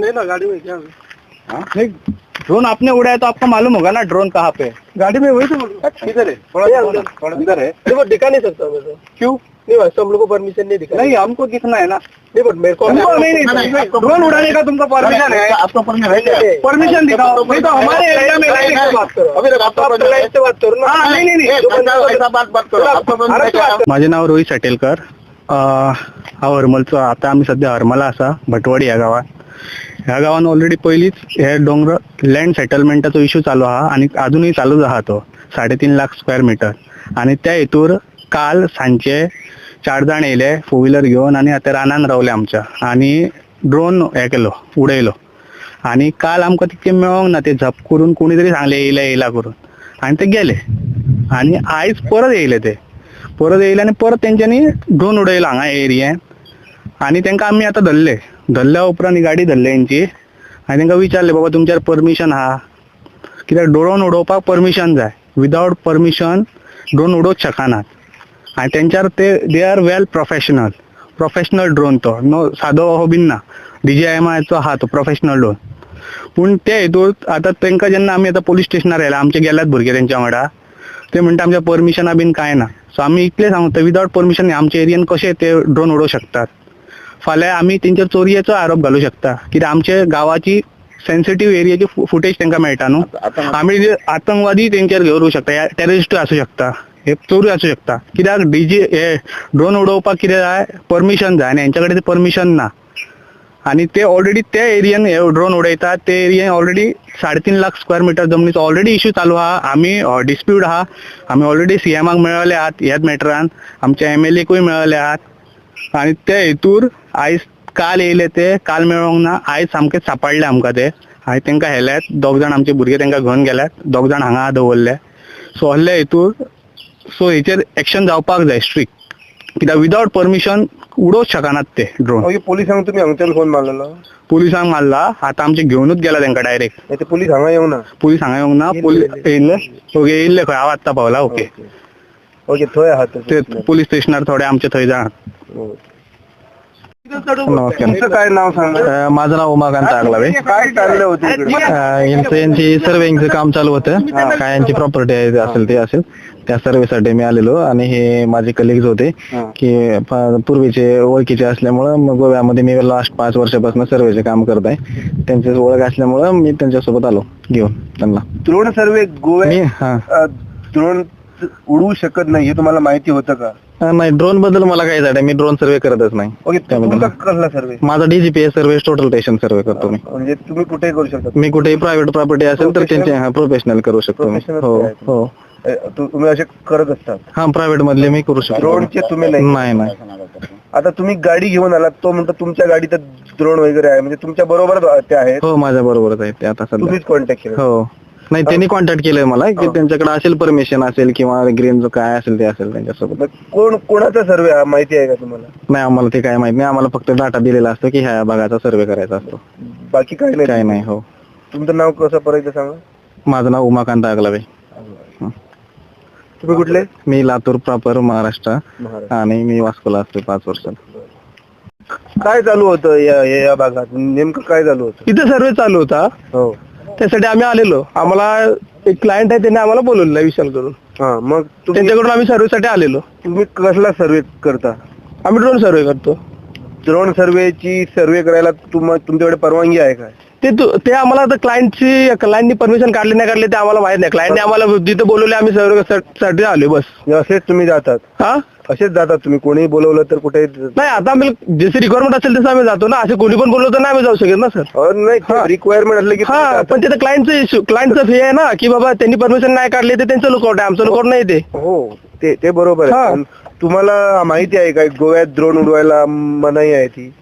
Drone है ना गाड़ी में, क्या? नहीं, ड्रोन आपने उड़ाया तो आपको मालूम होगा ना ड्रोन कहाँ पे है। गाड़ी में वही तो बोल रहा हूँ। किधर है? थोड़ा ये दिखाओ ना, अंदर। थोड़ा अंदर है। देखो, दिखा नहीं सकता मैं तो। क्यों? नहीं भाई, हम लोग को परमिशन नहीं दिखा। नहीं, हमको दिखना है ना। नहीं, बट मेरे को तुमको नहीं, नहीं, ड्रोन उड़ाने का तुमको परमिशन है? आपको परमिशन है क्या? परमिशन दिखाओ, नहीं तो हमारे एरिया में क्लाइंट से बात करो। अभी तक आपका आप क्लाइंट से बात करो ना। हाँ, नहीं, नहीं, नहीं। ए, ऐसा बात बात करो, आपको परमिशन है क्या? माझे नाव रोहित साटेलकर. हांव हरमलचो. आतां आमी सद्या हरमला आसा, भटवाडी ह्या गांवांत. ह्या गांवान ऑलरेडी पयलींच हे डोंगर लँड सेटलमेंटाचो इशू चालू आहा आनी आजुनूय चालूच आहा तो 3.5 लाख स्क्वेअर मिटर. आनी त्या हितूर काल सांजचे चार जाण येयले फोर व्हिलर घेवन आनी आतां रानान रावले आमच्या आनी ड्रोन हे केलो, उडयलो. आनी काल आमकां तितकें मेळोंक ना. ते झप करून कोणी तरी सांगलें येयले येयला करून आनी ते गेले. आनी आयज परत येयले, ते परत येयले आनी परत तेंच्यांनी ड्रोन उडयलो हांगा एरियेन. आनी तांकां आमी आतां धरले. धरल्या उपरांत ही गाडी धरले हेंची आनी तांकां विचारलें, बाबा तुमच्यार परमिशन आहा? कित्याक ड्रोन उडोवपाक परमिशन जाय. विदावट परमिशन ड्रोन उडोवंक शकनात. आनी तेंच्यार ते they are well professional, professional drone तो नो सादो हो बीन ना, डीजेआयचो आहा तो प्रोफेशनल ड्रोन. पूण ते हितूर आतां तांकां जेन्ना आमी आतां पोलीस स्टेशनार येयला, आमचे गेल्यात भुरगे तेंच्या वांगडा, ते म्हणटा आमच्या परमिशना बीन कांय ना. सो आमी इतलें सांगता, विदावट परमिशन आमच्या एरियन कशे ते ड्रोन उडोवंक शकतात? फाल्यां आमी तेंचेर चोरयेचो आरोप घालूं शकता, कित्याक आमचे गांवाची सेन्सिटीव एरियाची फुटेज तांकां मेळटा न्हू. आमी जे आतंकवादी तेंचेर घेवन शकता, टेररिस्टूय आसूं शकता, हे चोरूय आसूं शकता. कित्याक डीजे हे ड्रोन उडोवपाक कितें जाय? परमिशन जाय. आनी हेंच्या कडेन ते परमिशन ना. आनी ते ऑलरेडी त्या एरियन हे ड्रोन उडयतात ते एरियन ऑलरेडी 3.5 लाख स्क्वेअर मिटर जमनीचो ऑलरेडी इश्यू चालू आहा. आमी डिस्प्यूट आहा. आमी ऑलरेडी सीएमाक मेळ्ळले आहात ह्याच मॅटरान, आमच्या एमएलएकूय मेळ्ळले आहात. आनी ते हितूर आयज काल येयले ते, काल मेळोंक ना, आयज सामके सापडले आमकां ते. आनी तांकां हेल्यात दोग जाण, आमचे भुरगे तांकां घेवन गेल्यात, दोग जाण हांगा दवरले. सो असले हितूर, सो हेचेर एक्शन जावपाक जाय स्ट्रिक्ट, कित्याक विदावट परमिशन उडोवंक शकनात ते ड्रोन. मागीर पोलिसांक तुमी हांगच्यान फोन मारलेलो? पुलिसांक मारला. आतां आमचे घेवनूच गेला तांकां डायरेक्ट. नाही, ते पोलीस हांगा येवना. पुलीस हांगा येवंक ना. पुलीस येयल्ले? ओके, येयल्ले खंय. हांव आत्तां पावला. ओके. ओके, थंय आहात. ते पोलीस स्टेशनार थोडे आमचे थंय जाण. नमस्कार. तुमचं काय नाव सांगा? माझं नाव उमाकांत आगलावे. काय चाललं होतं इकडे? यांचं यांची सर्वेइंगचं काम चालू होतं. काय यांची प्रॉपर्टी असेल ते असेल, त्या सर्वेसाठी मी आलेलो. आणि हे माझे कलिग्ज होते की पूर्वीचे ओळखीचे असल्यामुळं, मग गोव्यामध्ये मी लास्ट 5 वर्षापासून सर्वेचे काम करत आहे. त्यांची ओळख असल्यामुळं मी त्यांच्यासोबत आलो घेऊन त्यांना. ड्रोन सर्वे मी गोव्यात हा ड्रोन उडवू शकत नाही हे तुम्हाला माहिती होतं का? नाही, ड्रोन बद्दल मला काही झालं, मी ड्रोन सर्वे करतच नाही. ओके. त्याबद्दल. तुमचा कसला सर्वे? माझा DGPS survey, total station survey करतो मी. म्हणजे तुम्ही कुठेही करू शकता? मी कुठेही प्रायव्हेट प्रॉपर्टी असेल तर त्यांचे प्रोफेशनल करू शकतो मी. Professional हो. आहे. हो. तुम्ही असे करत असतात? हा, प्रायव्हेट मधले मी करू शकतो. ड्रोनचे तुम्ही नाही? नाही नाही. आता तुम्ही गाडी घेऊन आलात, तो म्हणतो तुमच्या गाडीत ड्रोन वगैरे आहे, म्हणजे तुमच्या बरोबर ते आहेत? हो, माझ्या बरोबरच आहे ते आता सध्या. तुम्हीच कॉन्टॅक्ट केला? हो, नाही, त्यांनी कॉन्टॅक्ट केलंय मला की त्यांच्याकडे असेल परमिशन असेल किंवा ग्रीन जो काय असेल ते असेल त्यांच्यासोबत. मग कोण कोणाचा सर्वे हा माहिती आहे का तुम्हाला? नाही, आम्हाला ते काय माहित नाही. आम्हाला फक्त डाटा दिलेला असतो की ह्या भागाचा सर्वे करायचा असतो. बाकी काही नाही? काय नाही, हो. तुमचं नाव कसं परत एकदा सांगा. माझं नाव उमाकांत आगलावे. तुम्ही कुठले? मी लातूर, प्रॉपर महाराष्ट्र. महाराष्ट्र. आणि मी वास्कोला असतो 5 वर्ष. काय चालू होतं या या भागात? नेमकं काय चालू होतं? इथे सर्वे चालू होता. हो. त्यासाठी आम्ही आलेलो. आम्हाला एक क्लायंट आहे, त्यांनी आम्हाला बोलवलेलं विशाल करून. हा, मग तुम्ही त्यांच्याकडून आम्ही सर्वेसाठी आलेलो. तुम्ही कसला सर्वे करता? आम्ही ड्रोन सर्वे करतो. ड्रोन सर्वेची सर्वे करायला तुमच्याकडे परवानगी आहे काय? ते ते आम्हाला आता क्लायंटची क्लायंटनी परमिशन काढली नाही काढली ते आम्हाला माहित नाही. क्लायंटने आम्हाला जिथे बोलवले आम्ही सर्वे साठी आलो बस. म्हणजे असेच तुम्ही जातात? हा. असेच जातात तुम्ही, कोणी बोलवलं तर कुठे? नाही, आता आम्ही जशी रिक्वायरमेंट असेल तसं आम्ही जातो ना. असे कोणी पण बोलवलं तर नाही आम्ही जाऊ शकत ना सर. नाही, रिक्वायरमेंट असलं की तुम्ही हा. जाता. पण तिथं क्लायंटचं इश्यू, क्लायंटचं हे आहे ना की बाबा त्यांनी परमिशन नाही काढली ते त्यांचं लुकआउट आहे, आमचं लुकआउट नाही ते. हो, ते ते बरोबर आहे. हा. पण तुम्हाला माहिती आहे काय गोव्यात ड्रोन उडवायला मनाई आहे ती?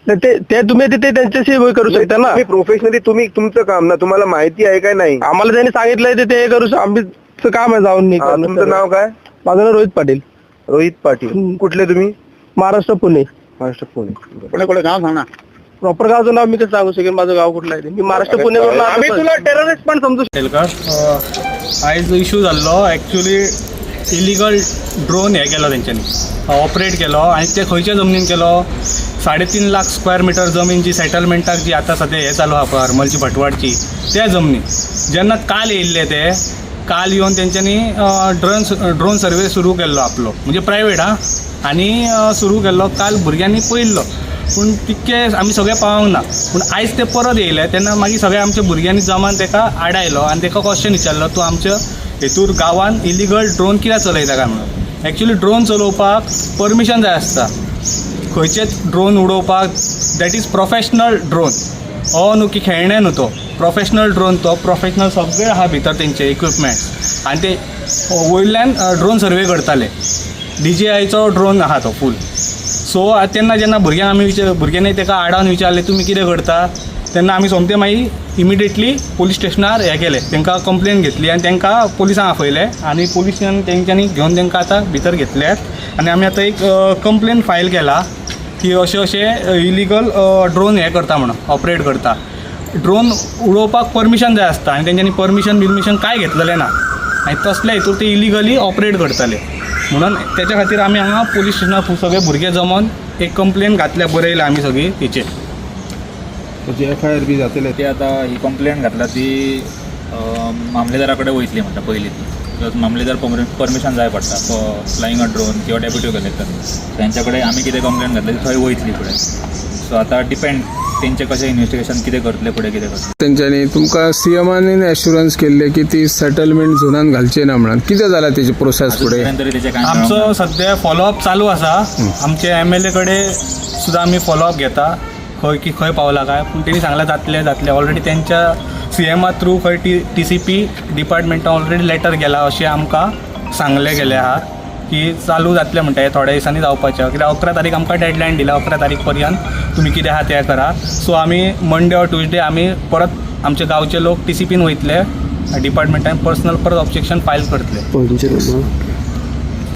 नाही, ते ते तुम्ही तिथे त्यांच्याशी हे करू शकता ना. तुम्ही प्रोफेशनली, तुम्ही तुमचं काम ना, तुम्हाला माहिती आहे काय नाही? आम्हाला त्यांनी सांगितलंय ते ते करू आमचं काम आहे जाऊन नाही हा, करणं. तुमचं नाव काय? माझं नाव रोहित पाटील. रोहित पाटील. हम्म. कुठले तुम्ही? महाराष्ट्र, पुणे. महाराष्ट्र, पुणे. कुठे कुठे गाव सांग ना. प्रॉपर गावचं नाव मी कसं सांगू शकेन? माझं गाव कुठलं आहे ते. मी महाराष्ट्र पुणे. आम्ही तुला टेररिस्ट पण समजू शकतो. आयज इशू जाल्लो एक्चुली इलिगल ड्रोन हे केलो तेंच्यांनी, ऑपरेट केलो. आनी ते खंयच्या जमनीन केलो? 3.5 लाख स्क्वेअर मिटर जमीन जी सेटलमेंटाक जी आतां सद्या हें चालू आहा पळय हरमलची भटवाडची त्या जमनी जेन्ना काल येयल्ले ते काल येवन तेंच्यांनी ड्रोन सर्वे सुरू केल्लो आपलो, म्हणजे प्रायवेट आं, आनी सुरू केल्लो काल भुरग्यांनी पळयल्लो, पूण तितके आमी सगळे पावोंक ना. पूण आयज ते परत येयले तेन्ना मागीर सगळे आमच्या भुरग्यांनी जमान तेका आडायलो आनी तेका क्वेश्चन विचारलो, तूं आमच्या हेतूर गांवान इलिगल ड्रोन कित्याक चलयता काय म्हणून. एक्चुली ड्रोन चलोवपाक परमिशन जाय आसता, खंयचेच ड्रोन उडोवपाक, that is professional drone, हो न्हू की खेळणें न्हू तो, प्रोफेशनल ड्रोन तो, प्रोफेशनल सगळे आहा भितर तेंचे इक्विपमेंट्स, आनी ते वयल्यान ड्रोन सर्वे करताले. DJIचो ड्रोन आहा तो फूल. सो तेन्ना जेन्ना भुरग्यांक आमी विचार भुरग्यांनी तेका आडावन विचारलें तुमी कितें करता, तेन्ना आमी सोमते मागीर इमिडिएटली पोलीस स्टेशनार हें केलें, तांकां कंप्लेन घेतली आनी तांकां पोलिसांक आपयले आनी पोलिसान तेंच्यांनी घेवन तांकां आतां भितर घेतल्यात. आनी आमी आतां एक कंप्लेन फायल केला की अशें अशें इलिगल ड्रोन हें करता म्हणून, ऑपरेट करता. ड्रोन उडोवपाक परमिशन जाय आसता आनी तेंच्यांनी परमिशन बिर्मिशन कांय घेतलेलें ना आनी तसल्या हितूर ते इलिगली ऑपरेट करताले, म्हणून तेच्या खातीर आमी हांगा पोलीस स्टेशनार सगळे भुरगे जमोन एक कंप्लेन घातल्या, बरयल्या आमी सगळी तेचेर. एफ I R B जातले? ती आतां ही कंप्लेन घातला ती मामलेदारा कडेन वयतली म्हणटा पयली ती, because मामलेदार परमिशन जाय पडटा फॉर फ्लायिंग अ ड्रोन किंवा डेप्युटी कलेक्टर, तेंच्या कडेन आमी कितें कंप्लेन घातली ती थंय वयतली फुडें. सो आतां डिपेंड तेंचें कशें इन्वेस्टिगेशन कितें करतले फुडें, कितें करतले. तेंच्यांनी तुमकां सीएमान एश्युरन्स केल्ले की ती सेटलमेंट झोनान घालची ना म्हणून, कितें जालां तेची प्रोसेस फुडें? अजून तरी तेचें कांय आमचो मेळोंक ना. सद्या फॉलोअप चालू आसा, आमचे MLA कडेन सुद्दां आमी फॉलोअप घेता खंय की खंय पावला काय, पूण तेणी सांगलां जातलें जातलें. ऑलरेडी तेंच्या CMआ थ्रू खंय TCP डिपार्टमेंटान ऑलरेडी लेटर गेला अशें आमकां सांगलें गेलें आहा की चालू जातलें म्हणटा, हे थोड्या दिसांनी जावपाचें, कित्याक 11 तारीख आमकां डेडलायन दिला, 11 तारीख पर्यंत तुमी कितें आहा तें करा. सो आमी मंडे ऑर ट्युजडे आमी परत आमचे गांवचे लोक TCPन वयतले, डिपार्टमेंटान पर्सनल परत ऑब्जेक्शन फायल करतले. पंचनामा.